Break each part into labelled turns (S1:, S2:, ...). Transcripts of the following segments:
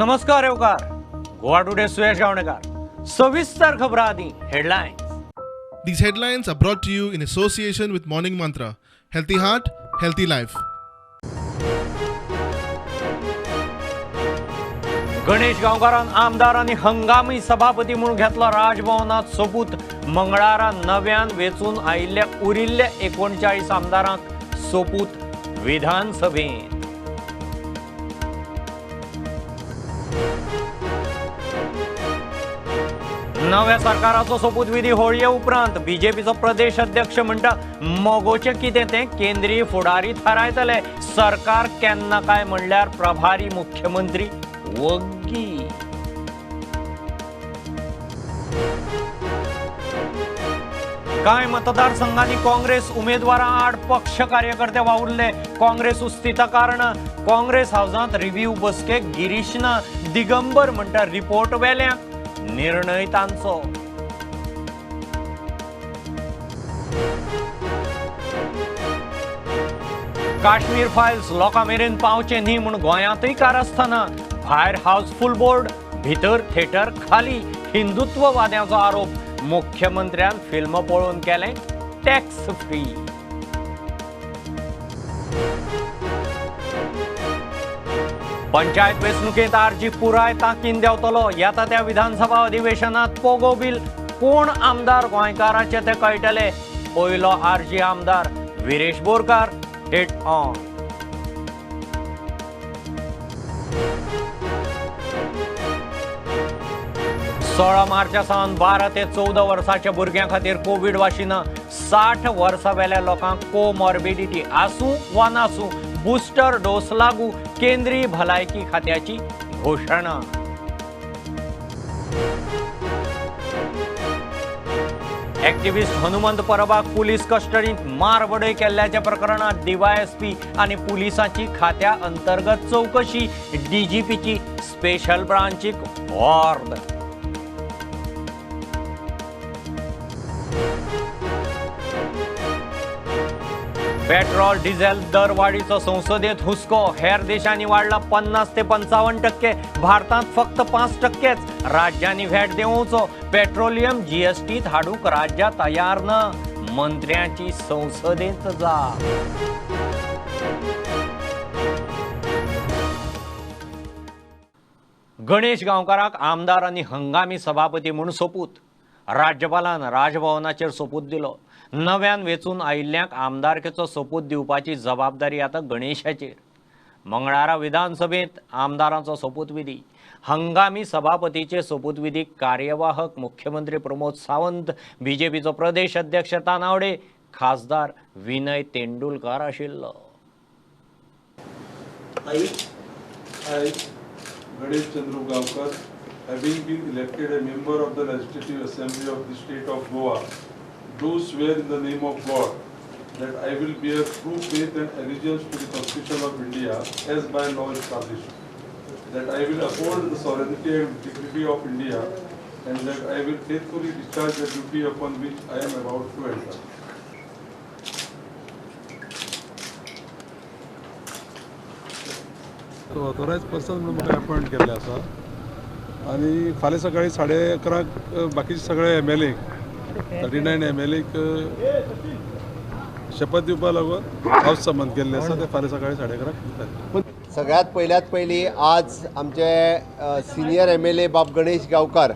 S1: नमस्कार येवकार गोवा टुडे सुयश गावणेकार. सविस्तर खबरां आदी headlines.
S2: These headlines are brought to you in association with Morning Mantra. Healthy heart, healthy life.
S1: Ganesh गांवकारान आमदार आनी हंगामी सभापती म्हूण घेतलो राजभवनात सोपूत. मंगळारा नव्यान वेंचून आयिल्ल्या उरिल्ल्या 39 आमदारांक सोपूत विधानसभेंत. नव्या सरकाराचो सोपूतविधी होळये उपरांत बीजेपीचो प्रदेश अध्यक्ष म्हणटा मगोचें कितें तें केंद्रीय फुडारी थारायतले. सरकार केन्ना काय म्हणल्यार प्रभारी मुख्यमंत्री वग्गी. कांय मतदारसंघांनी काँग्रेस उमेदवारां आड पक्ष कार्यकर्ते वावुरले. काँग्रेस उस्तिता कारण काँग्रेस हावजांत रिव्यू बसकेक गिरीश ना. दिगंबर म्हणटा रिपोर्ट वेल्यांक निर्णय तांचो. काश्मीर फायल्स लोकां मेरेन पावचे न्ही म्हूण गोंयांतूय कारस्थानां. भायर हाऊसफुल बोर्ड, भितर थिएटर खाली. हिंदुत्ववाद्यांचो आरोप. मुख्यमंत्र्यान फिल्म पळोवन केलें टॅक्स फ्री. पंचायत वेंचणुकेंत आरजी पुराय ताकीन देंवतलो. येता त्या विधानसभा अधिवेशनात पोगो बील कोण आमदार गोंयकाराचे ते कळटले. पयलो आरजी आमदार विरेश बोरकार हिट ऑन. 16 मार्चा सावन 12 ते 14 वर्साच्या भुरग्यां खातीर कोवीड वाशिनां. 60 वर्सां वेल्या लोकांक कोमॉर्बिडिटी आसूं वा नासूं बुस्टर डोस लागू. केंद्रीय भलायकी खात्याची घोशणा. एक्टिविस्ट हनुमंत परबाक पुलीस कस्टडींत मारबडय केल्ल्याच्या प्रकरणात डीवायएसपी आनी पुलिसांची खात्या अंतर्गत चौकशी. डीजीपीची स्पेशल ब्रांचीक ऑर्द. पेट्रोल डिझेल दरवाढीचो संसदेत हुस्को. हेर देशांनी वाडला 50 ते 55%, भारतांत फक्त 5%. राज्यांनी व्हॅट देंवोवचो. पेट्रोलियम जीएसटीत हाडूंक राज्यां तयार ना. मंत्र्यांची संसदेंत जाप. गणेश गांवकाराक आमदार आनी हंगामी सभापती म्हूण सोपूत. राज्यपालान राजभवनाचेर सोपूत दिलो. नव्यान वेंचून आयिल्ल्यांक आमदारकेचो सोपूत दिवपाची जबाबदारी आतां गणेशाचेर. मंगळारा विधानसभेंत आमदारांचो सोपूतविधी. हंगामी सभापतीचे सोपूतविधीक कार्यवाहक मुख्यमंत्री प्रमोद सावंत, बीजेपीचो प्रदेश अध्यक्ष तानावडे, खासदार विनय तेंडुलकार आशिल्लो.
S3: I, Ganesh Chandru Gaonkar, having been elected a member of the Legislative Assembly of the State of Goa, do swear in the name of God that I will bear true faith and allegiance to the Constitution of India as by law established, that I will uphold the sovereignty and integrity of India, and that I will faithfully discharge the duty upon which I am about to enter.
S4: So authorized person म्हणून म्हाका appoint केल्लें आसा आनी फाल्यां सकाळी 11:30 बाकीचे सगळे M L एक 39 एम एल एक शपथ दिवपा लागून हावस समन केल्लें आसा. ते फाल्यां सकाळी 11:30 दितात.
S5: सगळ्यात पयल्यात पयली आज आमचे सिनियर एम एल ए बाब गणेश गांवकार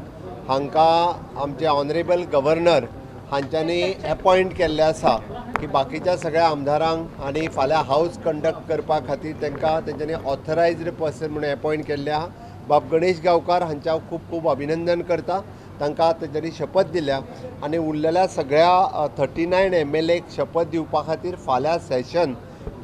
S5: हांकां आमचे ऑनरेबल गव्हर्नर हांच्यांनी अपॉयंट केल्लें आसा की बाकीच्या सगळ्या आमदारांक आनी फाल्यां हावस कंडक्ट करपा खातीर तांकां तेंच्यांनी ऑथरायज्ड पर्सन म्हणून अपॉयंट केल्लें आहा. बाब गणेश गांवकार हांच्या हांव खूब खूब अभिनंदन करता. तांकां तेंच्यांनी शपथ दिल्या आनी उरलेल्या सगळ्या 39 एम एल एक शपथ दिवपा खातीर फाल्यां सेशन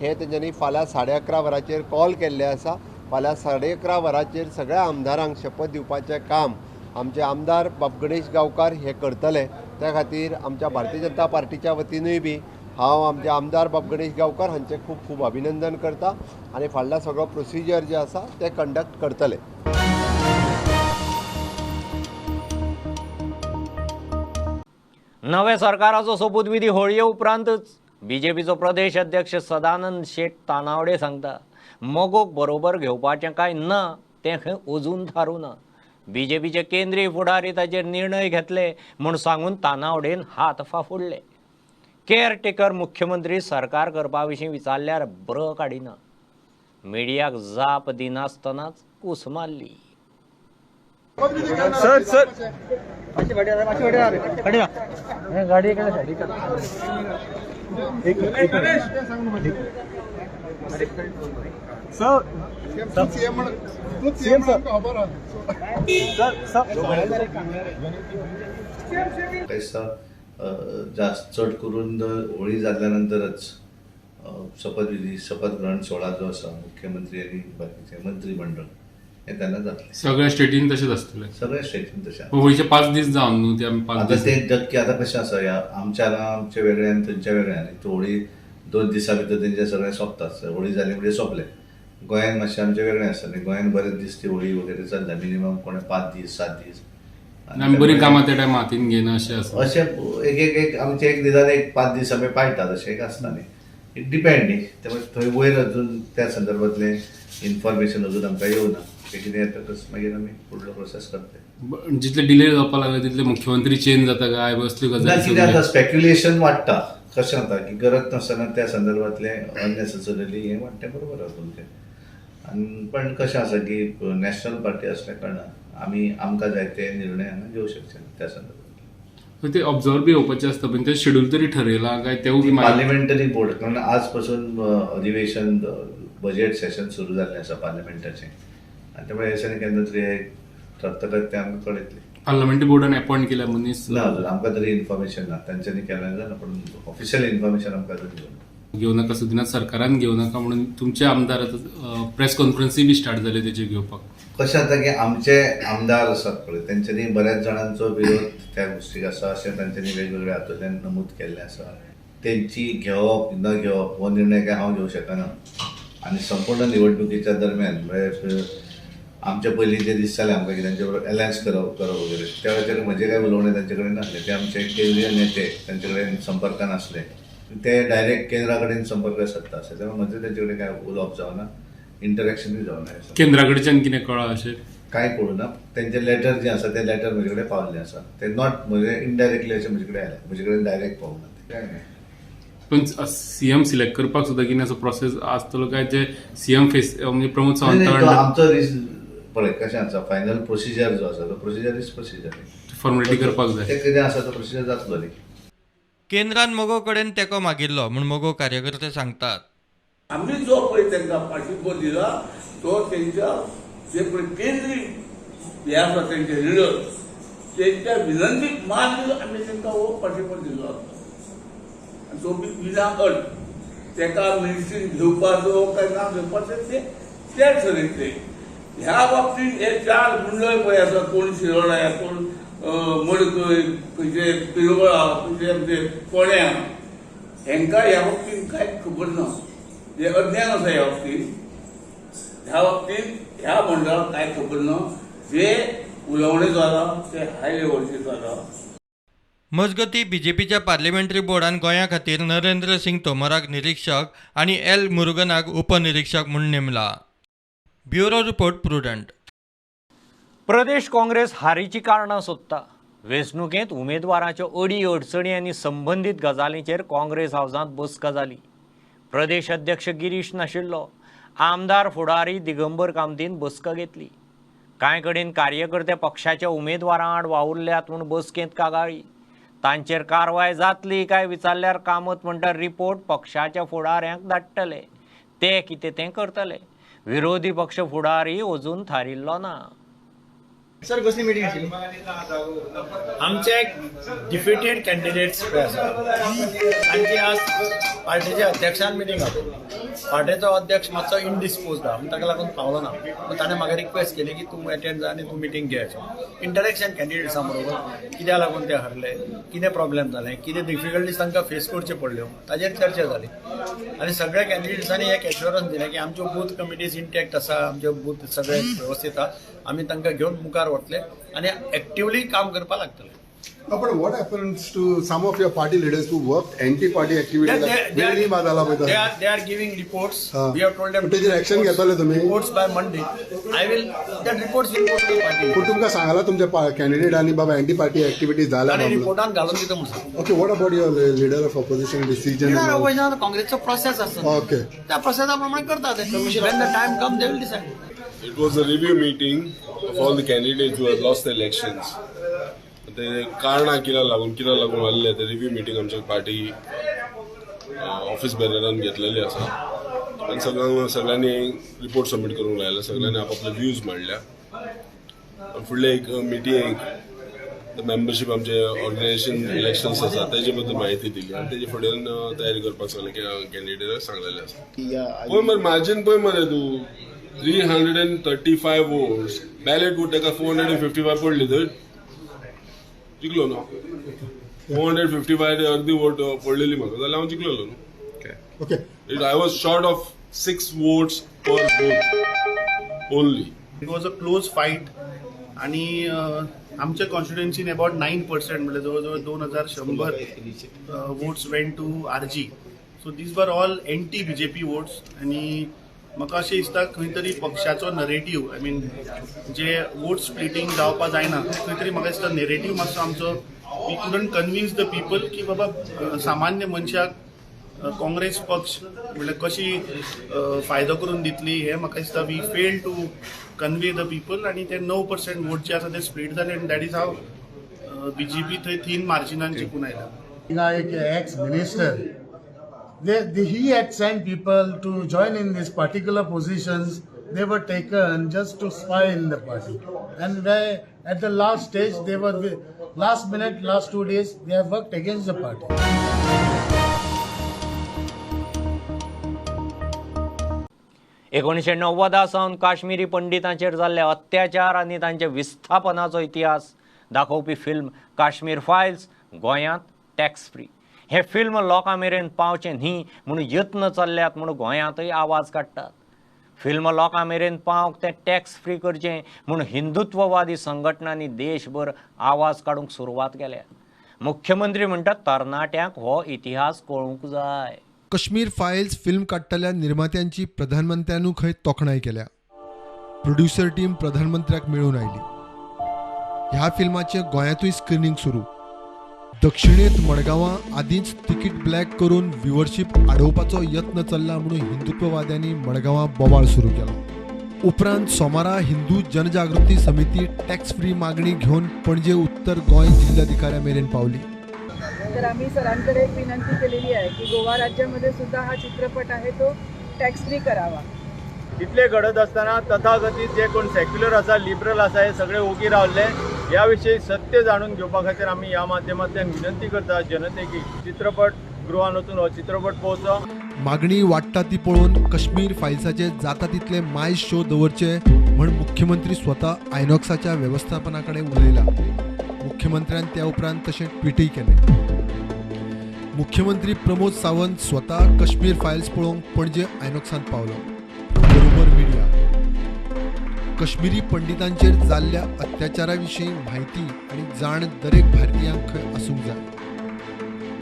S5: हें तेंच्यांनी फाल्यां 11:30 वरांचेर कॉल केल्लें आसा. फाल्यां 11:30 वरांचेर सगळ्या आमदारांक शपथ दिवपाचें काम आमचे आमदार बाब गणेश गांवकार हे करतले. त्या खातीर आमच्या भारतीय जनता पार्टीच्या वतीनूय बी हांव आमचे आमदार बाब गणेश गांवकार हांचें खूब खूब अभिनंदन करता आनी फाटल्या सगळो प्रोसिजर जे आसा ते कंडक्ट करतले.
S1: नव्या सरकाराचो सोपूतविधी होळये उपरांतच बीजेपीचो प्रदेश अध्यक्ष सदानंद शेट तानावडे सांगता मगोक बरोबर घेवपाचें काय ना तें खंय अजून थारूं ना. बीजेपीचे केंद्रीय फुडारी ताचेर निर्णय घेतले म्हूण सांगून तानावडेन हात फाफुडले. केअरटेकर मुख्यमंत्री सरकार करपा विशीं विचारल्यार ब्र काडिना. मिडियाक जाप दिनासतनाच कूस मारली.
S6: सर सर
S7: जास्त चड करून होळी जाल्ल्या नंतरच शपथविधी शपथ ग्रहण सोहळा जो आसा मुख्यमंत्री आनी बाकीचे मंत्रीमंडळ हे तेन्ना जातलें.
S8: सगळ्या स्टेटीन तशेंच आसतलें.
S7: सगळ्या स्टेटीन तशें.
S8: होळीचे 5 दीस जावन न्हू ते आमी 5
S7: आतां
S8: दीस
S7: ते जबकी आतां कशें आसा ह्या आमच्या हांगा आमचे वेगळे आनी थंयचे वेगळे आनी होळी 2 दिसां भितर तेंचे सगळें सोंपता. होळी जाली म्हणजे सोंपलें. गोंयान मातशें आमचें वेगळें आसता न्ही. गोंयान बरेच दीस ती होळी वगैरे चलता मिनिमम कोणे 5 दीस 7 दीस.
S8: आमी बरीं कामां त्या टायमार हातीन घेयना अशें आसा.
S7: अशें एक एक एक आमचे एक निदान एक 5 दीस आमी पाळटात अशें एक आसता न्ही. It depend न्ही. त्यामुळे थंय वयर अजून त्या संदर्भातलें इन्फॉर्मेशन अजून आमकां येवना. तें कितें येतकच मागीर आमी फुडलो प्रोसेस करतले.
S8: जितले डिले जावपाक लागले तितले मुख्यमंत्री चेंज जाता काय असल्यो
S7: ना
S8: गजाली
S7: कितें आतां स्पेक्युलेशन वाडटा. कशें जाता की गरज नासतना त्या संदर्भातलें अननेसेसरीली हें वाडटें बरोबर आसा तुमचें. आनी पण कशें आसा की नॅशनल पार्टी आसल्या कारणान आमी आमकां जाय ते निर्णय हांगा घेवं शकचे ना त्या संदर्भात.
S8: ते ऑब्जर्व बी येवपाचें आसता पण ते शेड्यूल तरी ठरयलां काय तेवूय बी
S7: पार्लिमेंटरी बोर्ड कारण आज पासून अधिवेशन बजेट सेशन सुरू जाल्लें आसा पार्लिमेंटाचें आनी त्यामुळे हे दिसांनी केन्ना तरी हे ठरतकच तें आमकां कळयतलें.
S8: पार्लमेंटरी बोर्डान अपॉयंट केल्या मनीस
S7: ना अजून आमकां तरी इन्फॉर्मेशन ना. तांच्यांनी केलें जालें पण ऑफिशियल इन्फॉर्मेशन आमकां अजून घेवना.
S8: घेवं नाका सुदिनात सरकारान घेवं नाका म्हणून तुमचे आमदार आतां प्रेस कॉन्फरन्सूय बी स्टार्ट जाल्यो तेजे घेवपाक.
S7: कशें जाता की आमचे आमदार आसात पळय तेंच्यांनी बऱ्याच जाणांचो विरोध त्या गोश्टीक आसा अशें तांच्यांनी वेगवेगळ्या हातूंतल्यान नमूद केल्लें आसा. तेंची घेवप न घेवप हो निर्णय काय हांव घेवं शकना. आनी संपूर्ण निवडणुकीच्या दरम्यान म्हणजे आमच्या पयलीं जे दिसतालें आमकां की तांचे बरोबर एलायन्स करप वगैरे त्या वेळाचेर म्हजें काय उलोवणें तांचे कडेन नासलें. ते आमचे केंद्रीय नेते तांचे कडेन संपर्कान आसले. ते डायरेक्ट केंद्रा कडेन संपर्क सादता आसले. त्यामुळे म्हजें तांचे कडेन काय उलोवप जावना, इंटरेक्शनूय जावना.
S8: केंद्रा कडच्यान कितें कळ्ळां अशें
S7: कांय कळूं ना. तेंचे लेटर जें आसा तें लेटर म्हजे कडेन पावल्लें आसा. तें not म्हणजे इनडायरेक्टली अशें म्हजे कडेन आयलें. म्हजे कडेन डायरेक्ट पावूंक ना तें. काय
S8: पण सीएम सिलेक्ट करपाक सुद्दां कितें असो प्रोसेस आसतलो काय जे सीएम फेस म्हणजे प्रमोद सावंत
S7: आमचो पळय कशें आसा फायनल प्रोसिजर जो आसा तो प्रोसिजर is procedure.
S8: Formality करपाक जाय.
S7: तें कितें आसा तो प्रोसिजर जातलो न्ही.
S9: केंद्रान मगो कडेन तेंको मागिल्लो म्हूण मगो कार्यकर्ते सांगतात.
S10: आमी जो पळय तांकां पाठिंबो दिला तो तेंच्या जे पळय केंद्रीय हे आसा तेंचे लिडर तेंच्या विनंतीक मान दिलो आमी तांकां हो पाठिंबो दिलो आसा. आनी तो बी विना अट ताका मिनिस्ट्रीन घेवपाचो काय ना घेवपाचो ते ते ठरयतले. ह्या बाबतींत हे 4 मंडळ पळय आसा, कोण शिरोडा, कोण मडकय, खंयचे पिरवळा, खंयचे आमचे कोण्या, हेंकां ह्या बाबतींत कांयच खबर ना. जे अज्ञान आसा ह्या बाबतींत. ह्या बाबतींत ह्या मंडळाक कांय खबर ना. जे उलोवणें जालां तें हाय लेवलचेर जालां.
S9: मजगतीं बीजेपीच्या पार्लिमेंटरी बोर्डान गोंया खातीर नरेंद्र सिंग तोमराक निरीक्षक आनी एल मुरुगनाक उपनिरीक्षक म्हूण नेमला. Bureau report, Prudent.
S1: Pradesh Congress हारीची कारणां सोदता. वेंचणुकेंत उमेदवाराच्यो अडी अडचणी आनी संबंदीत गजालींचेर काँग्रेस हावजांत बसका जाली. प्रदेश अध्यक्ष गिरीश नाशिल्लो. आमदार फुडारी दिगंबर कामतीन बसका घेतली. कांय कडेन कार्यकर्ते पक्षाच्या उमेदवारां आड वावुरल्यात म्हूण बसकेंत कागाळी. तांचेर कारवाय जातली काय विचारल्यार कामत म्हणटा रिपोर्ट पक्षाच्या फुडाऱ्यांक धाडटले, ते कितें तें करतले. विरोधी पक्ष फुडारी अजून थारिल्लो ना.
S6: सर कसली मिटींग आशिल्ली?
S11: आमचे डिफिटेड कॅन्डिडेट्स पळय आसा तांची आज पार्टीच्या अध्यक्षान मिटींग आपयली. पार्टेचो अध्यक्ष मातसो इनडिस्पोज आहा म्हणून ताका लागून पावलो ना. पूण ताणें म्हाका रिक्वेस्ट केली की तूं एटेंड जा आनी तूं मिटींग घे. इंटरेक्शन कॅन्डिडेट्सां बरोबर कित्याक लागून ते हरले, कितें प्रॉब्लेम जालें, कितें डिफिकल्टीज तांकां फेस करच्यो पडल्यो ताजेर चर्चा जाली. आनी सगळ्या कॅन्डिडेट्सांनी एक एश्योरन्स दिलें की आमच्यो बूथ कमिटीज इंटॅक्ट आसा, आमच्यो बूथ सगळे वेवस्थीत आहा, आमी तांकां घेवन मुखार वतले आनी एक्टिवली काम करपाक लागतले.
S12: No, but what happens to some of your party leaders who worked anti-party activity?
S11: They are giving reports. We have told them.
S12: तेजेर action घेतले तुम्ही?
S11: Reports by Monday. I will that reports will go to the party.
S12: पूण तुमकां सांगला तुमच्या कॅन्डिडेटांनी बाबा anti party activity झाल्या?
S11: रिपोर्टान घालून दिता म्हणून.
S12: Okay, what about your leader of opposition decision?
S11: काँग्रेसचो प्रोसेस आसता. त्या प्रोसेसा प्रमाणे करतात. When the time come they will decide.
S13: It was a review meeting of all the candidates who have lost the elections. ते कारणां कित्याक लागून आहले ते रिव्यू मिटींग आमच्या पार्टी ऑफिस बेररान घेतलेली आसा आनी सगळ्यांनी रिपोर्ट सबमीट करूंक लायले, सगळ्यांनी आपापले व्यूज मांडल्या. फुडले एक मिटींग मेंबरशीप आमचे ऑर्गनायझेशन इलेक्शन्स आसा तेजे बद्दल म्हायती दिली आनी तेजे फुडें तयारी करपाक सगळे कॅन्डिडेटाक सांगलेले आसा. पळय मरे मार्जीन, पळय मरे तूं 335 वोट्स, बॅलेट वोट ताका 455 पडली तर जिखलो न्हू. 455 अर्दी वोट पडलेली म्हाका जाल्यार हांव जिखलेलो न्हू. I was short of 6 votes per vote only.
S14: It was a close fight आणि आमच्या कॉन्स्टिट्युएन्सीन अबाउट 9% म्हणजे जवळजवळ 2100 votes went to RG. So these were all anti BJP votes. आणि म्हाका अशें दिसता खंय तरी पक्षाचो नरेटीव, I mean J vote splitting जावपा जायना, खंय तरी म्हाका दिसता नरेटीव मातसो आमचो, we couldn't convince the people की बाबा सामान्य मनशाक काँग्रेस पक्ष म्हणल्यार कशी फायदो करून दितली हे म्हाका दिसता we fail to convey the people. आनी ते 9% वोट जे आसा ते स्प्लीट जाले आनी that is how BJP थंय थीन मार्जिनान जिखून आयला.
S15: एक ex minister, he had sent people to join in these particular positions. They were taken just to spy in the party, and at the last stage they were last minute, last 2 days they have worked against the party.
S1: 1990 सावन काश्मीरी पंडितांचेर जाल्ले अत्याचार आनी तांचे विस्थापनाचो इतिहास दाखोवपी film Kashmir Fayol's गोंयांत tax free. हे film लोकां मेरेन पावचें न्ही म्हूण यत्न चल्ल्यात म्हूण गोंयांतय आवाज काडटात. फिल्म लोकां मेरेन पावंक तें टॅक्स फ्री करचें म्हूण हिंदुत्ववादी संघटनांनी देशभर आवाज काडूंक सुरवात केल्या. मुख्यमंत्री म्हणटात तरणाट्यांक हो इतिहास कळूंक जाय.
S16: काश्मीर फायल्स फिल्म काडटल्या निर्मात्यांची प्रधानमंत्र्यानू खंय तोखणाय केल्या. प्रोड्युसर टीम प्रधानमंत्र्याक मेळून आयली. ह्या फिल्माचें गोंयांतूय स्क्रिनींग सुरू. दक्षिणेंत मडगांवां आदींच तिकीट ब्लॅक करून व्ह्युअरशीप आडोवपाचो यत्न चल्ला म्हणून हिंदुत्ववाद्यांनी मडगांवां बोवाळ सुरू केलो. उपरांत सोमारा हिंदू जनजागृती समिती टॅक्स फ्री मागणी घेवन पणजे उत्तर गोंय जिल्हाधिकाऱ्या मेरेन पावली.
S17: तर आम्ही सरांकडे एक विनंती केलेली आहे की गोवा राज्यामध्ये सुद्धा हा चित्रपट आहे तो टॅक्स फ्री करावा.
S18: इतले घडत असताना तथाकथित जे कोण सेक्युलर आसा, लिबरल आसा, हे सगळे ओगी रावले. ह्या विषयी सत्य जाणून घेवपा खातीर आमी ह्या माध्यमांतल्यान विनंती करता जनतेक चित्रपट गृहान वचून हो चित्रपट पळोवचो.
S16: मागणी वाडटा ती पळोवन काश्मीर फायल्साचे जाता तितले मायस शो दवरचे म्हण मुख्यमंत्री स्वता आयनॉक्साच्या वेवस्थापना कडेन उलयला. मुख्यमंत्र्यान त्या उपरांत तशें ट्विटूय केलें. मुख्यमंत्री प्रमोद सावंत स्वता काश्मीर फायल्स पळोवंक पणजे आयनॉक्सांत पावलो. बरोबर मिडिया. काश्मीरी पंडितांचेर जाल्ल्या अत्याचारा विशीं म्हायती आनी जाण दरेक भारतीयांक खंय आसूंक जाय.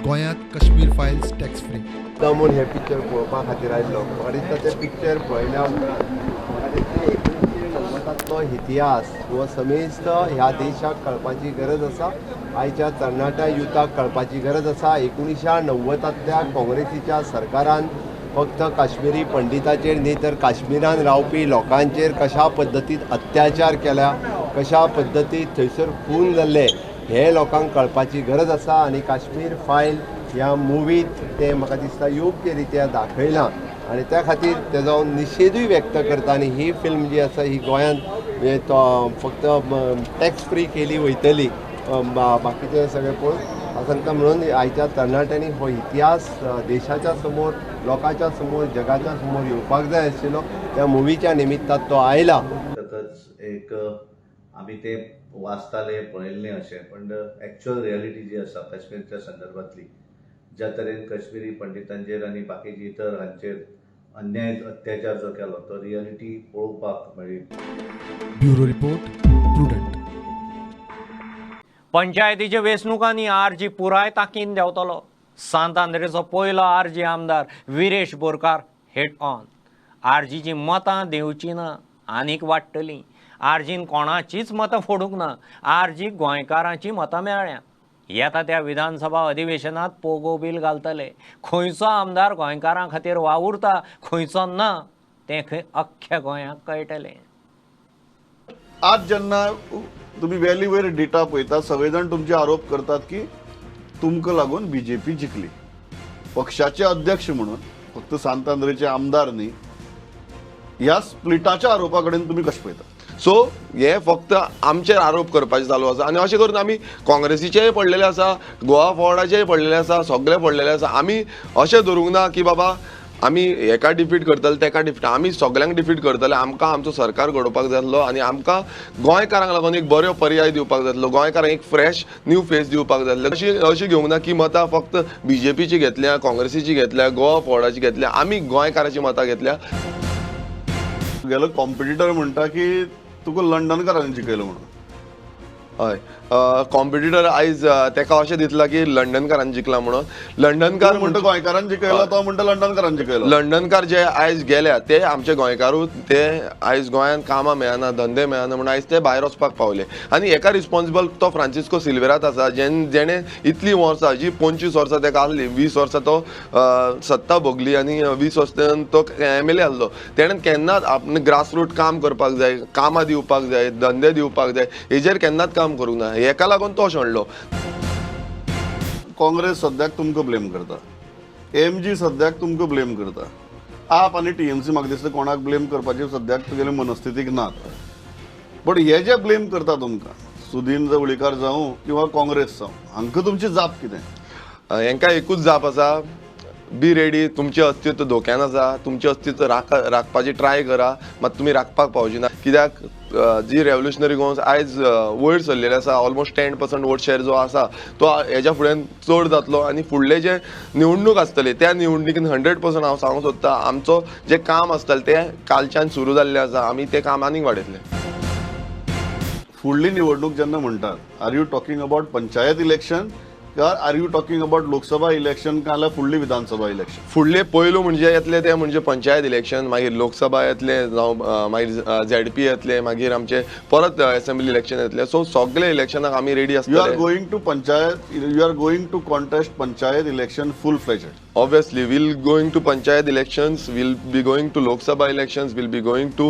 S16: गोंयांत काश्मीर फायल्स टॅक्स फ्री.
S5: म्हूण हें पिक्चर पळोवपा खातीर आयिल्लो. म्हाका दिसता तें पिक्चर पळयल्या उपरांत म्हाका दिसता 1990तांतलो इतिहास हो समेस्त ह्या देशाक कळपाची गरज आसा. आयच्या तरणाट्या युथाक कळपाची गरज आसा. 1990तांतल्या काँग्रेसीच्या सरकारान फक्त काश्मीरी पंडिताचेर न्ही तर काश्मीरान रावपी लोकांचेर कशा पद्दतीन अत्याचार केल्या, कशा पद्दतीन थंयसर खून जाल्ले हे लोकांक कळपाची गरज आसा. आनी काश्मीर फायल ह्या मुवीत तें म्हाका दिसता योग्य रित्या दाखयलां आनी त्या खातीर तेजो निशेधूय व्यक्त करता. आनी ही फिल्म जी आसा ही गोंयांत फक्त टॅक्स फ्री केली वयतली, बाकीचें सगळें पळोवन हांव सांगता. म्हणून आयच्या तरणाट्यांनी हो इतिहास देशाच्या समोर, लोकांच्या समोर, जगाच्या समोर येवपाक जाय आशिल्लो. त्या मुवीच्या निमित्तान तो आयला.
S7: तकच एक आमी ते वाचताले, पळयल्ले अशें, पण एक्चुअल रियलिटी जी आसा काश्मीरच्या संदर्भातली, ज्या तरेन काश्मीरी पंडितांचेर आनी बाकीचे इतर हांचेर अन्याय अत्याचार जो केलो तो रियलिटी पळोवपाक मेळ्ळी.
S16: Bureau report, Prudent.
S1: पंचायतीच्या वेंचणुकांनी आरजी पुराय ताकीन देंवतलो. सांत आंद्रेचो पयलो आरजी आमदार विरेश बोरकार हेड ऑन. आरजीची मतां देंवची ना, आनीक वाडटलीं. आरजीन कोणाचीच मतां फोडूंक ना, आरजी गोंयकारांची मतां मेळ्ळ्या. येता त्या विधानसभा अधिवेशनात पोगो बील घालतले. खंयचो आमदार गोंयकारां खातीर वावुरता, खंयचो ना तें खंय अख्ख्या गोंयाक कळटलें.
S19: आज जेन्ना तुमी वेली वयर डेटा पळयता, सगळे जाण तुमचे आरोप करतात की तुमकां लागून बीजेपी जिखली. पक्षाचे अध्यक्ष म्हणून फक्त सांत आंद्रेचे आमदार न्ही, ह्या स्प्लिटाच्या आरोपा कडेन तुमी कशें पळयता?
S13: सो हे फक्त आमचेर आरोप करपाचे चालू आसा आनी अशें करून आमी काँग्रेसीचेय पडलेले आसा, गोवा फॉरवर्डाचेय पडलेले आसा, सगळे पडलेले आसा. आमी अशें धरूंक ना की बाबा आमी हेका डिफीट करतले तेका डिफीट, आमी सगळ्यांक डिफीट करतले. आमकां आमचो सरकार घडोवपाक जाय आसलो आनी आमकां गोंयकारांक लागून एक बरो पर्याय दिवपाक जाय आसलो, गोंयकारांक एक फ्रेश न्यू फेस दिवपाक जाय आसलो. अशी अशी घेवंक ना की मतां फक्त बीजेपीची घेतल्या, काँग्रेसीची घेतल्या, गोवा फॉरवर्डाची घेतल्या, आमी गोंयकाराची मतां घेतल्या.
S19: तुगेलो कॉम्पिटिटर म्हणटा की तुका लंडनकारांनी जिखयलो म्हणून.
S13: हय, कॉम्पिटिटर आयज तेका अशें दिसलां की लंडनकारान जिखला म्हणून. लंडनकार
S19: म्हणटा गोंयकारान जिखयलो, तो म्हणटा लंडनकारान जिखयलो.
S13: लंडनकार जे आयज गेल्या ते आमचे गोंयकारूच, ते आयज गोंयांत कामां मेळना, धंदे मेळना म्हणून आयज ते भायर वचपाक पावले. आनी हेका रिस्पॉन्सिबल तो फ्रांसिस्को सिल्वेरात आसा, जेणे इतलीं वर्सां, जी 25 वर्सां तेका आसली, 20 वर्सां तो सत्ता भोगली आनी 20 वर्सां तो MLA आसलो. तेणें केन्नाच आपणें ग्रासरूट काम करपाक जाय, कामां दिवपाक जाय, धंदे दिवपाक जाय, हेजेर केन्नाच काम करूंक ना. हेका लागून तो शेणलो.
S19: काँग्रेस सद्याक तुमकां ब्लेम करता, MG सद्याक तुमकां ब्लेम करता, आप आनी TMC म्हाका दिसता कोणाक ब्लेम करपाची सद्याक तुगेले मनस्थितीक ना. बट हे जे ब्लेम करता तुमकां, सुदीन जवळीकार जावं किंवा काँग्रेस जावं, हांकां तुमची जाप कितें?
S13: हेंकां एकूच जाप आसा, बी रेडी. तुमचें अस्तित्व धोक्यान आसा, तुमचें अस्तित्व राखपाची ट्राय करा, मात तुमी राखपाक पावची ना. कित्याक जी रेवोल्युशनरी गोवन्स आयज वयर सरलेले आसा, ऑलमोस्ट 10% वोट शेअर जो आसा तो हेज्या फुडें चड जातलो आनी फुडले जे निवडणूक आसतली त्या निवडणुकीन 100% हांव सांगूंक सोदता आमचो जें काम आसतलें तें कालच्यान सुरू जाल्लें आसा, आमी तें काम आनीक वाडयतले.
S19: फुडली निवडणूक जेन्ना म्हणटात, are you talking about panchayat election, are you talking about Lok Sabha election का फुडली विधानसभा इलेक्शन?
S13: फुडले पयलू म्हणजे येतले ते म्हणजे पंचायत इलेक्शन, मागीर लोकसभा येतले, जावं मागीर ZP येतले, मागीर आमचे परत असेंब्ली इलेक्शन येतले. सो सगळे इलेक्शनाक आमी रेडी आसतले.
S19: You are going to panchayat, you are going to contest panchayat election full fledged?
S13: Obviously, we'll going to panchayat elections, we'll be going to Lok Sabha elections, we'll be going to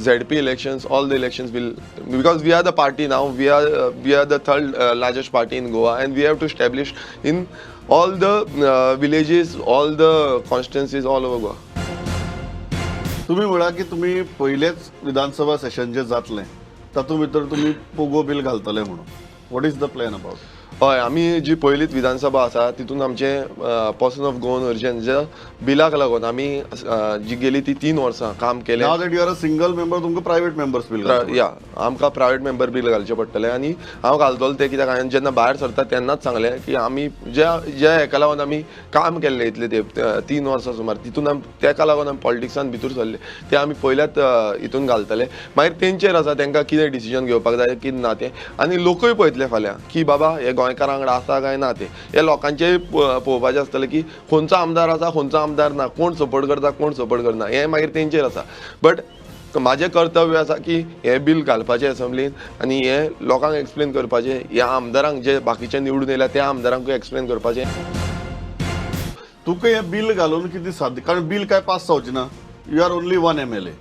S13: ZP elections, all the elections will, because we are the party now, we are the third largest party in Goa, and we have to establish in all the villages, all the constituencies all over Goa.
S19: तुम्ही म्हणा की तुम्ही पहिलेच विधानसभा सेशन जे जातले तातूंत भितर तुम्ही पोगो बिल घालतले म्हणून, what is the plan about?
S13: हय, आमी जी पयलीच विधानसभा आसा तितून आमचे पर्सन ऑफ गोवन अर्जन बिलाक लागून आमी जी गेली ती 3 वर्सां काम केलें.
S19: Now that you are a single member, तुमकां प्रायवेट मेंबर्स बिल
S13: या आमकां प्रायवेट मेंबर बिल घालचें पडटलें आनी हांव घालतलो तें कित्याक हांवें जेन्ना भायर सरता तेन्नाच सांगलें की आमी ज्या ज्या हेका लागून आमी काम केल्लें इतलें तेंप 3 वर्सां सुमार तितून आमी तेका लागून आमी पॉलिटिक्सान भितर सरले ते आमी पयल्याच हितून घालतले. मागीर तेंचेर आसा तेंकां कितें डिसिजन घेवपाक जाय कितें ना तें, आनी लोकूय पळयतले फाल्यां की बाबा हे गोंयकारां वांगडा आसा काय ना तें. हे लोकांचें पळोवपाचें आसतलें की खंयचो आमदार आसा खंयचो आमदार ना, कोण सपोर्ट करता कोण सपोर्ट करना, हें मागीर तेंचेर आसा. बट म्हाजें कर्तव्य आसा की हें बील घालपाचें एसेंब्लीन आनी हें लोकांक एक्सप्लेन करपाचें, ह्या आमदारांक जे बाकीचे निवडून येयल्या त्या आमदारांकूय एक्सप्लेन करपाचें.
S19: तुका हें बील घालून कितें साध्य, कारण बील काय पास जावचें ना, you are only 1 MLA.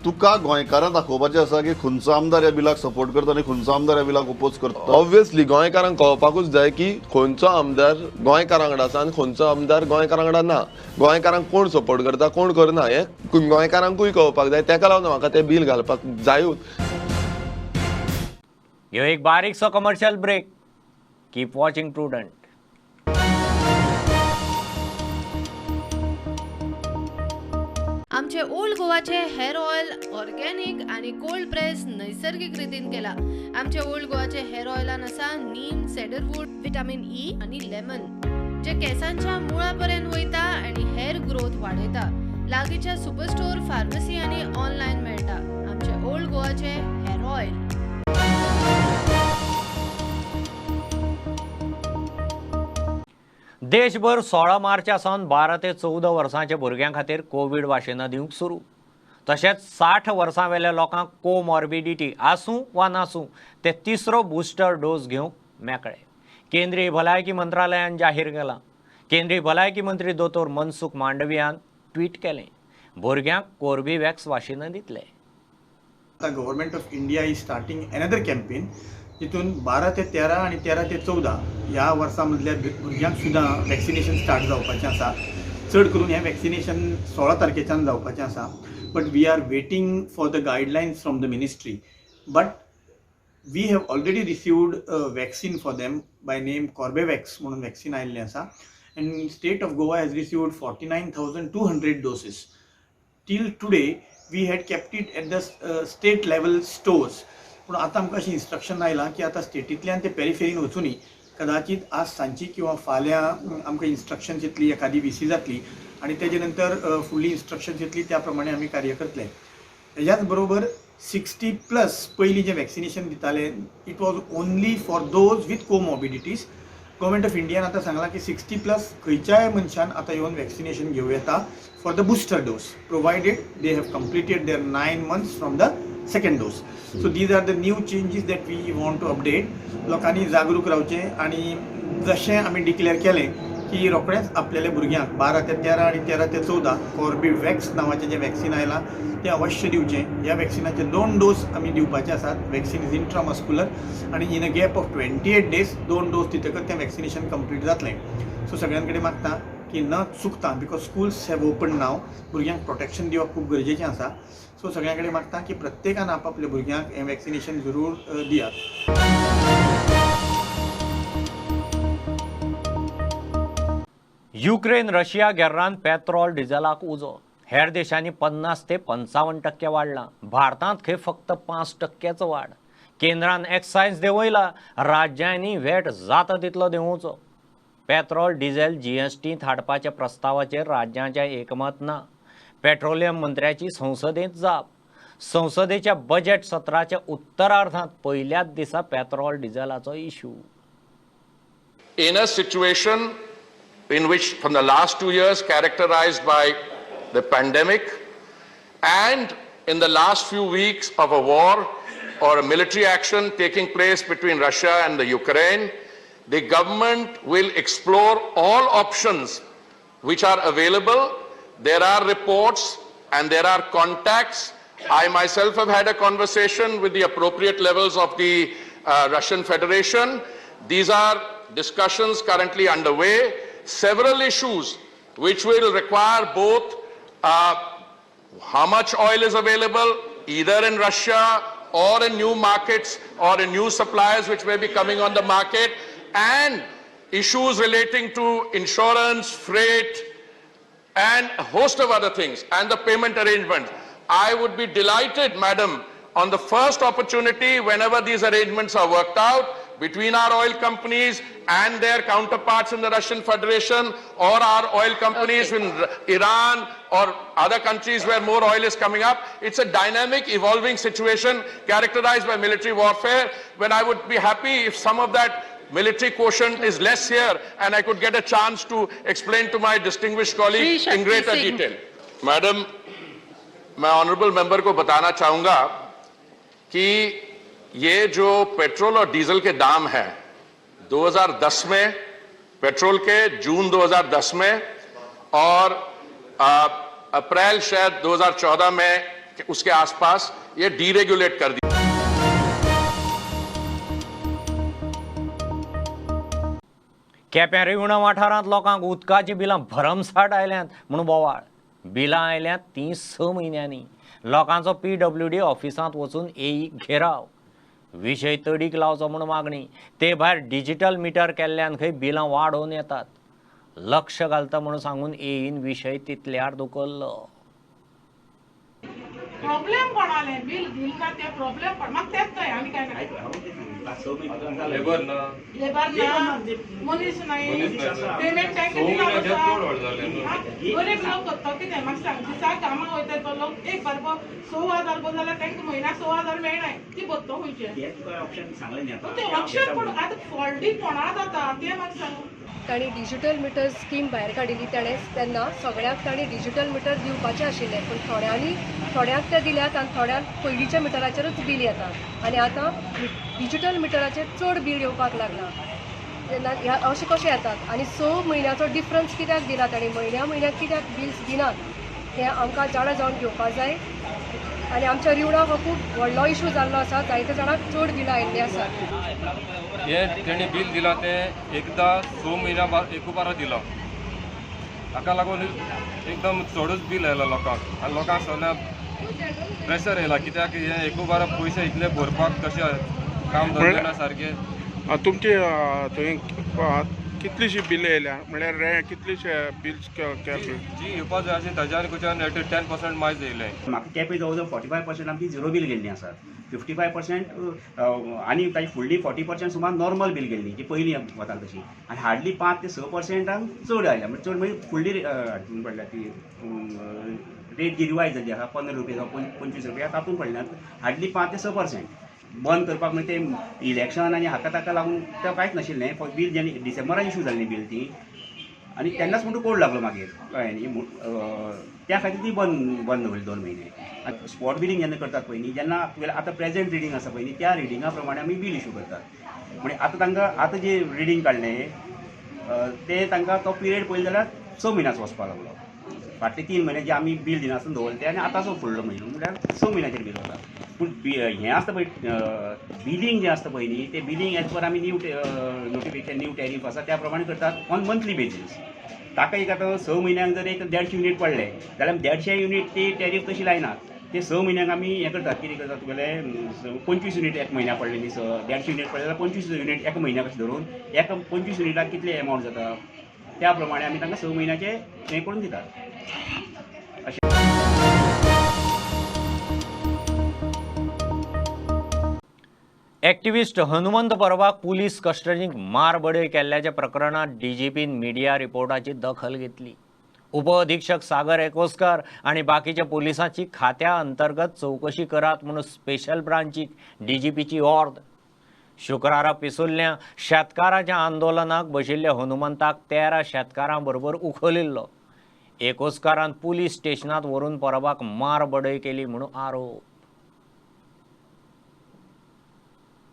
S19: तुका गोंयकारांक दाखोवपाचें आसा की खंयचो आमदार ह्या बिलाक सपोर्ट करता आनी खंयचो आमदार ह्या बिलाक ओपोज करता.
S13: ऑब्वियसली गोंयकारांक कळपाकूच जाय की खंयचो आमदार गोंयकारां वांगडा आसा आनी खंयचो आमदार गोंयकारां वांगडा ना, गोंयकारांक कोण सपोर्ट करता कोण करना हें गोंयकारांकूय कळपाक जाय. तेका लागून म्हाका तें बील घालपाक जायूच.
S1: ह्यो एक बारीकसो commercial break. Keep watching Prudent.
S20: आमचे ओल्ड गोवाचे हेअर ऑयल ऑर्गेनिक आनी कोल्ड प्रेस नैसर्गिक रितीन केला. आमचे ओल्ड गोवाचे हेअर ऑयलान आसा नीम, सेडरवूड, विटामिन ई आनी लेमन, जे केसांच्या मुळा पर्यंत वयता आनी हेअर ग्रोथ वाडयता. लागींच्या सुपरस्टोर, फार्मसी आनी ऑनलायन मेळटा. आमचे ओल्ड गोवाचे हेअर ऑयल.
S1: देशभर 16 मार्चा सावन 12 ते 14 वर्सांच्या भुरग्यां खातीर कोवीड वाशिनां दिवंक सुरू. तशेंच 60 वर्सां वेल्या लोकांक कोमॉर्बिडिटी आसूं वा नासूं ते तिसरो बुस्टर डोस घेवंक मेकळे. केंद्रीय भलायकी मंत्रालयान जाहीर केलां. केंद्रीय भलायकी मंत्री दोतोर मनसुख मांडवियान ट्वीट केलें, भुरग्यांक कोर्बेवॅक्स वाशिनां दितले.
S6: आतां government of India is starting another campaign जितून 12 ते 13 आनी 13 ते 14 ह्या वर्सां मदल्या भुरग्यांक सुद्दां वॅक्सिनेशन स्टार्ट जावपाचें आसा. चड करून हें वॅक्सिनेशन 16 तारखेच्यान जावपाचें आसा. But we are waiting for the guidelines from the ministry. But we have already received a vaccine for them by name Corbevax म्हणून वॅक्सिन आयिल्लें आसा. And state of Goa has received 49,200 doses. Till today we had kept it at the state level stores. पूण आतां आमकां अशें instruction आयलां की आतां स्टेटींतल्यान ते पेरिफेरीन वचुनी. कदाचित आज सांजची किंवा फाल्यां आमकां इन्स्ट्रक्शन्स येतली, एखादी व्ही सी जातली आनी तेजे नंतर फुडली इन्स्ट्रक्शन्स येतली, त्या प्रमाणे आमी कार्य करतले. तेज्याच बरोबर 60+ पयलीं जें वॅक्सिनेशन दिताले, it was only for those with comorbidities. Government of इंडियान आतां सांगलां की 60+ खंयच्याय मनशान आतां येवन वॅक्सिनेशन घेवं येता for the booster dose, provided they have completed their 9 months from the second dose. So these are the new changes that we want to update. लोकांनी जागरूक रावचें आनी जशें आमी डिक्लेअर केलें की रोखडेंच आपल्याल्या भुरग्यांक 12 ते 13 आनी 13 ते 14 कॉर्बेवॅक्स नांवाचें जें वॅक्सिन आयलां तें अवश्य दिवचें. ह्या वॅक्सिनाचे 2 डोस आमी दिवपाचे आसात. वॅक्सिन is intramuscular आनी in a gap of 28 days 2 dose दितकच तें वॅक्सिनेशन कंप्लीट जातलें. सो सगळ्यां कडेन मागता की न चुकता, because schools have open now, भुरग्यांक प्रोटेक्शन दिवप खूब गरजेचें आसा. सो सगळ्यां कडेन मागता की प्रत्येकान आपापल्या भुरग्यांक हें वॅक्सिनेशन जरूर दियात.
S1: युक्रेन रशिया गेर्रान पेट्रोल डिझेलाक उजो. हेर देशांनी 50 ते 55% वाडलां. भारतांत खंय फक्त 5% वाड. केंद्रान एक्सायज देंवयला, राज्यांनी व्हॅट जाता तितलो देंवोवचो. पेट्रोल डिझेल जीएसटींत हाडपाच्या प्रस्तावाचेर राज्यांचें एकमत ना. पेट्रोलियम मंत्र्याची संसदेंत जाप. संसदेच्या बजेट सत्राच्या उत्तरार्धांत पयल्याच दिसा petrol डिझेलाचो issue.
S21: In a situation in which from the last 2 years characterized by the pandemic and in the last few weeks of a war or a military action taking place between Russia and the Ukraine, the government will explore all options which are available. There are reports and there are contacts. I myself have had a conversation with the appropriate levels of the Russian Federation. These are discussions currently underway. Several issues which will require both how much oil is available either in Russia or in new markets or in new suppliers which may be coming on the market, and issues relating to insurance, freight, and a host of other things, and the payment arrangements. I would be delighted, madam, on the first opportunity whenever these arrangements are worked out between our oil companies and their counterparts in the Russian Federation, or our oil companies in Iran or other countries where more oil is coming up. It's a dynamic, evolving situation characterized by military warfare, when I would be happy if some of that military quotient is less here and I could get a chance to explain to my distinguished colleague in greater detail. Madam, मैं honourable member को बताना चाहूंगा कि ये जो petrol और diesel K दाम हैं, 2010 में petrol K जून 2010 में और अप्रैल शायद 2014 में उसके आसपास ये डीरेगुलेट कर दिया.
S1: केप्यां रिवणा वाठारांत लोकांक उदकाचीं बिलां भरमसाठ आयल्यांत म्हूण बोवाळ. बिलां आयल्यांत तीं 6 म्हयन्यांनी. लोकांचो पीडब्ल्यूडी ऑफिसांत वचून एईक घेराव. विशय तडीक लावचो म्हूण मागणी. ते भायर डिजिटल मिटर केल्ल्यान खंय बिलां वाडोवन येतात. लक्ष घालता म्हूण सांगून एईन विशय तितल्यार धुकल्लो.
S22: प्रॉब्लेम कोणाले बिल दिल ना ते प्रॉब्लेम पण म्हाका तेच न्हय आनी काय ना.
S8: लेबर ना,
S22: लेबर ना, मनीस नाही, पेमेंट तांकां दिला गरीब लोक करता कितें म्हाका सांग. दिसा कामाक वयता तो लोक एक बारबो 6,000 बरो जाल्यार तांकां म्हयन्याक 6,000 मेळनाय, ती भरतो खंयचे?
S6: ऑप्शन सांगलें न्ही
S22: तें ऑप्शन पूण आतां फॉल्टी कोणा जाता तें म्हाका सांग.
S2: तांणी डिजिटल मिटर स्कीम भायर काडिल्ली ताणें तेन्ना सगळ्यांक तांणी डिजिटल मिटर दिवपाचें आशिल्लें, पूण थोड्यांक ते दिल्यात आनी थोड्यांक पयलींच्या मिटराचेरूच बील येता आनी आतां डिजिटल मिटराचेर चड बील येवपाक लागलां. तेन्ना ह्या अशें कशें येतात आनी 6 म्हयन्याचो डिफरन्स कित्याक दिला तांणी, म्हयन्या म्हयन्याक कित्याक बिल्स दिनात हें आमकां जाणा जावन घेवपाक जाय. आनी आमच्या रिवणा हो खूब व्हडलो इशू जाल्लो आसा, जायते जाणांक चड बिलां आयिल्लीं आसात.
S3: हे तेणी बील दिलां तें एकदां 6 म्हयन्या एकूबारा दिलां, ताका लागून एकदम चडूच बील आयलां लोकांक आनी लोकांक सगळ्या प्रेशर येयला कित्याक हे एकूबारा पयशे इतले भरपाक कशें काम धंदे ना सारकें.
S23: तुमचे थंय कितलीशी बिलां येयल्या म्हणल्यार कितलीशे बिल्स
S3: जी येवपा जाय आशिल्ली ताज्या खंयच्यान 10% मायज येयलें.
S24: म्हाका केपें जवळ जवळ 45% आमची झिरो बील गेल्लीं आसात, 55% आनी ताजी फुडली 40% सुमार नॉर्मल बील गेल्ली जी पयलीं वताली तशी, आनी हार्डली 5 ते 6% चड आयल्या, म्हणजे चड म्हणजे फुडली हातून पडल्या ती रेट जी रिवायज जाल्ली आसा 15 रुपया जावं 25 रुपया तातूंत पडल्या हार्डली 5 ते 6%. बंद करपाक म्हणजे तें इलेक्शन आनी हाका ताका लागून तें कांयच नाशिल्लें, फक्त बील जेन्ना डिसेंबरान इशू जाल्लीं बील ती आनी तेन्नाच म्हणटा कोड लागलो मागीर कळ्ळें न्ही, त्या खातीर ती बंद दवरली 2 म्हयने. आनी स्पॉट बिलींग जेन्ना करतात पळय न्ही, जेन्ना तुगेलें आतां प्रेजेंट रिडींग आसा पळय न्ही, त्या रिडिंगा प्रमाणे आमी बील इशू करतात. म्हणजे आतां तांकां आतां जें रिडींग काडलें तें तांकां तो पिरियड पळयलो जाल्यार 6 म्हयन्याचो वचपाक लागलो. फाटले 3 म्हयने जे आमी बील दिनासतना दवरले ते आनी आतांचो फुडलो म्हयनो म्हणल्यार 6 म्हयन्याचेर बील वता. पूण हें आसता पळय बिलींग जें आसता पळय न्ही, तें बिलींग एज पर आमी न्यू नोटिफिकेशन न्यू टॅरीफ आसा त्या प्रमाणे करतात ऑन मंथली बेजीस. ताका एक आतां 6 म्हयन्यांक जर एक 150 युनीट पडले जाल्यार आमी 150 युनीट ती टॅरीफ तशी लायनात, ते 6 म्हयन्यांक आमी हें करतात कितें करतात तुगेलें 25 युनीट एक म्हयन्याक पडले न्ही, 150 युनीट पडले जाल्यार 25 युनीट एका म्हयन्याक अशें धरून एका 25 युनिटाक कितले एमावंट जाता त्या प्रमाणे आमी तांकां 6 म्हयन्याचें हें करून दितात.
S1: एक्टिविस्ट हनुमंत परबाक पुलीस कस्टडीक मार बडय केल्ल्याच्या प्रकरणात डीजीपीन मिडिया रिपोर्टाची दखल घेतली. उपअधीक्षक सागर एकोस्कर आनी बाकीच्या पुलिसांची खात्या अंतर्गत चवकशी करात म्हणून स्पेशल ब्रांचीक डीजीपीची ऑर्द. शुक्रारा पिसुल्ल्या शेतकाराच्या आंदोलनाक बशिल्ल्या हनुमंताक 13 शेतकारां बरोबर उखलिल्लो. एकोस्करान पुलीस स्टेशनात व्हरून परबाक मार बडय केली म्हणून आरोप.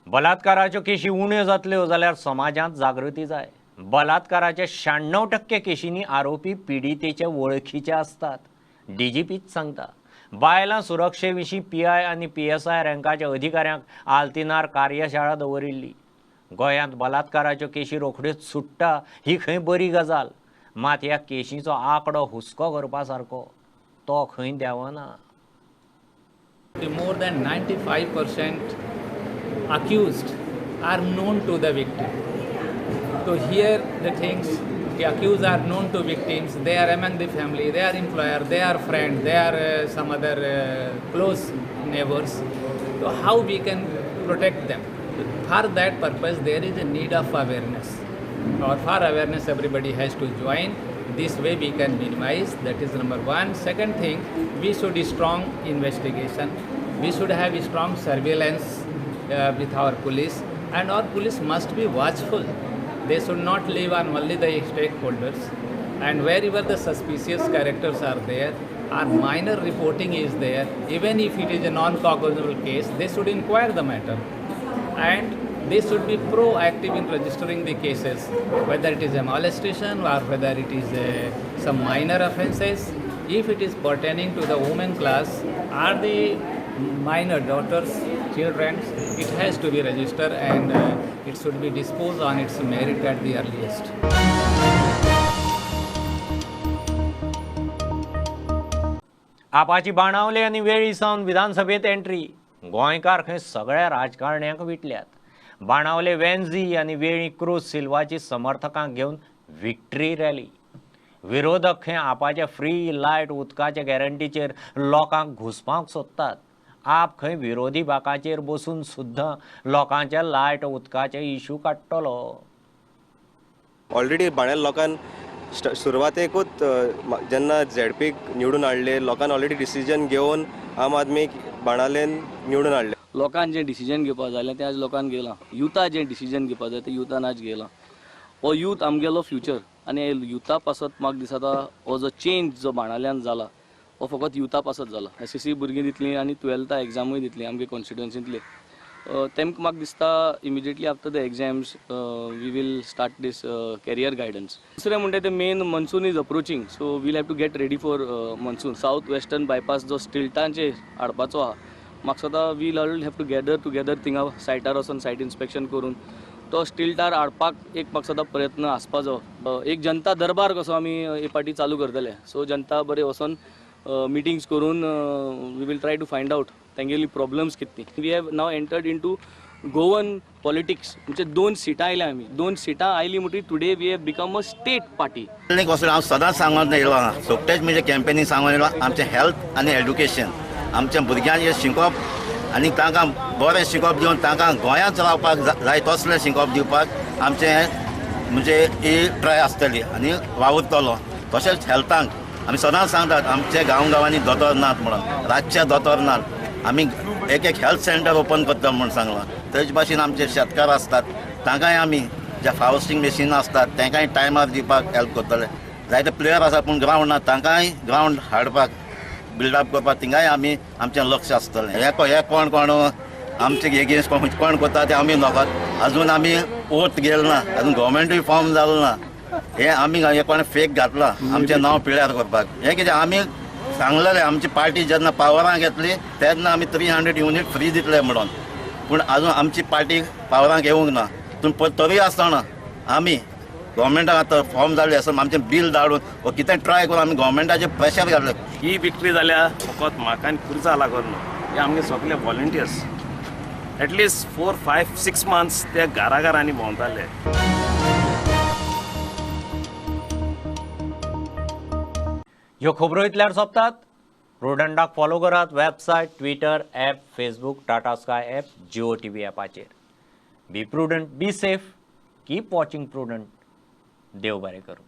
S1: बलात्काराच्यो केशी उण्यो जातल्यो जाल्यार समाजांत जागृती जाय. बलात्काराचे 96% केशींनी आरोपी पिडितेचे वळखीचे आसतात, डीजीपीच सांगता. बायलां सुरक्षे विशीं पीआय आनी पीएसआय रँकाच्या अधिकाऱ्यांक आल्तिनार कार्यशाळा दवरिल्ली. गोंयांत बलात्काराच्यो केशी रोखड्योच सुट्टा ही खंय बरी गजाल, मात ह्या केशींचो आंकडो हुस्को करपा सारको, तो खंय देंवना.
S25: More than 95% accused are known to the victim. So here the things, the accused are known to victims, they are among the family, they are employer, they are friend, they are some other close neighbors. So how we can protect them? For that purpose there is a need of awareness. Or for awareness everybody has to join. This way we can minimize, that is number one. Second thing, we should strong investigation, we should have strong surveillance with our police, and our police must be watchful. They should not live on only the stakeholders, and wherever the suspicious characters are there or minor reporting is there, even if it is a non-cognizable case, they should inquire the matter, and they should be proactive in registering the cases, whether it is a molestation or whether it is some minor offences. If it is pertaining to the women class or the minor daughters, children, it has to be registered and it should be disposed on its merit at the earliest.
S1: Apache Benaulim आनी वेळी सावन विधानसभेत entry. गोंयकार खंय सगळ्या राजकारण्यांक विटल्यात. बाणावले वेन्झी आनी वेळी cruise सिल्वाची समर्थकांक घेवन विक्ट्री रॅली. विरोधक खंय आपाच्या फ्री लायट उदकाच्या गॅरंटीचेर लोकांक घुसपावंक सोदतात. आप खंय विरोधी बाकाचेर बसून सुद्दां लोकांच्या लायट उदकाचे इशू काडटलो.
S26: ऑलरेडी बाणावले लोकान सुरवातेकूच जेन्ना झेडपीक निवडून हाडले, लोकान ऑलरेडी डिसिजन घेवन आम आदमीक बाणावलेन निवडून हाडले.
S27: लोकान जें डिसिजन घेवपा जाय तें आज लोकान घेयलां, युथा जें डिसिजन घेवपा जाय तें युथान आज घेयलां.
S4: हो यूथ आमगेलो फ्युचर आनी युथा पासत म्हाका दिसता हो जो चेंज जो बाणाल्यान जाला हो फकत युथा पासत जाला. एसएससी भुरगीं दितलीं आनी 12th एग्जामूय दितलीं आमगे कॉन्स्टिट्युएन्सींतले. तेमकां म्हाका दिसता immediately after the exams we will start this career guidance. दुसरें म्हणटा तें main monsoon is approaching, so we'll have to get ready for monsoon. South western bypass जो स्टिल्टांचेर हाडपाचो आहा, म्हाका दिसता we'll all have to gather together थिंगा सायटार वचोन सायट इन्स्पेक्शन करून तो स्टिल्टार हाडपाक एक म्हाका दिसता प्रयत्न आसपाचो. एक जनता दरबार कसो आमी हे पाटी चालू करतले. सो जनता बरें वचोन मिटिंग्स करून we will try to find out तेंगेली problems कितली. We have now entered into Goan politics. म्हणजे 2 सिटां आयल्या आमी, 2 सिटां आयली म्हणटकीर today we have become a state party.
S9: कसो हांव सदांच सांगत येयलो आहा, सोगटेच म्हणजे कॅम्पेनींग सांगून येयलो, आमचें हेल्थ आनी एड्युकेशन, आमच्या भुरग्यांचें शिकोवप आनी तांकां बरें शिकोवप दिवन तांकां गोंयांत रावपाक जाय तसलें शिकोवप दिवपाक आमचें म्हणजे ही ट्राय आसतली आनी वावुरतलो. तशेंच हेल्थांक आमी सदांच सांगतात आमच्या गांव गांवांनी दोतोर नात म्हणून, रातचे दोतोर नात, आमी एक एक हेल्थ सेंटर ओपन करता म्हूण सांगलां. तेच भाशेन आमचे शेतकार आसतात तांकांय आमी जे हार्वेस्टींग मशीन आसतात तांकांय टायमार दिवपाक हेल्प करतले. जायते प्लेयर आसा पूण ग्रावंड ना, तांकांय ग्रावंड हाडपाक बिल्डअप करपाक थिंगाय आमी आमचें लक्ष आसतलें. हे कोण कोण आमचे एगेन्स्ट कोण करता ते आमी नोकत, अजून आमी ओथ गेल ना, अजून गव्हर्मेंटूय फॉर्म जालो ना. हे आमी हे कोणें फेक घातलां आमचें नांव पिळ्यार करपाक. हें कितें आमी सांगलेलें, आमची पार्टी जेन्ना पावरांक येतली तेन्ना आमी 300 युनीट फ्री दितले म्हणून, पूण अजून आमची पार्टी पावरांक येवंक ना. पूण तरी आसतना आमी गव्हर्मेंटाक आतां फॉर्म जाल्लें आसा, आमचें बील धाडून वा कितें ट्राय करून आमी गव्हर्मेंटाचेर प्रेशर घातलें.
S10: ही विक्ट्री जाल्या फकत म्हाका आनी खुर्जा लागून न्हू, हे आमगे सगळे व्हॉलंटियर्स एटलिस्ट 4, 5, 6 मंथ्स ते घराघरांनी भोंवताले.
S1: ह्यो खबरो इतल्यार सोंपतात. प्रुडंटाक फॉलो करात website, Twitter app, Facebook, Tata Sky app, Jio TV ॲपाचेर. Be prudent, be safe, keep watching Prudent. देव बरें करूं.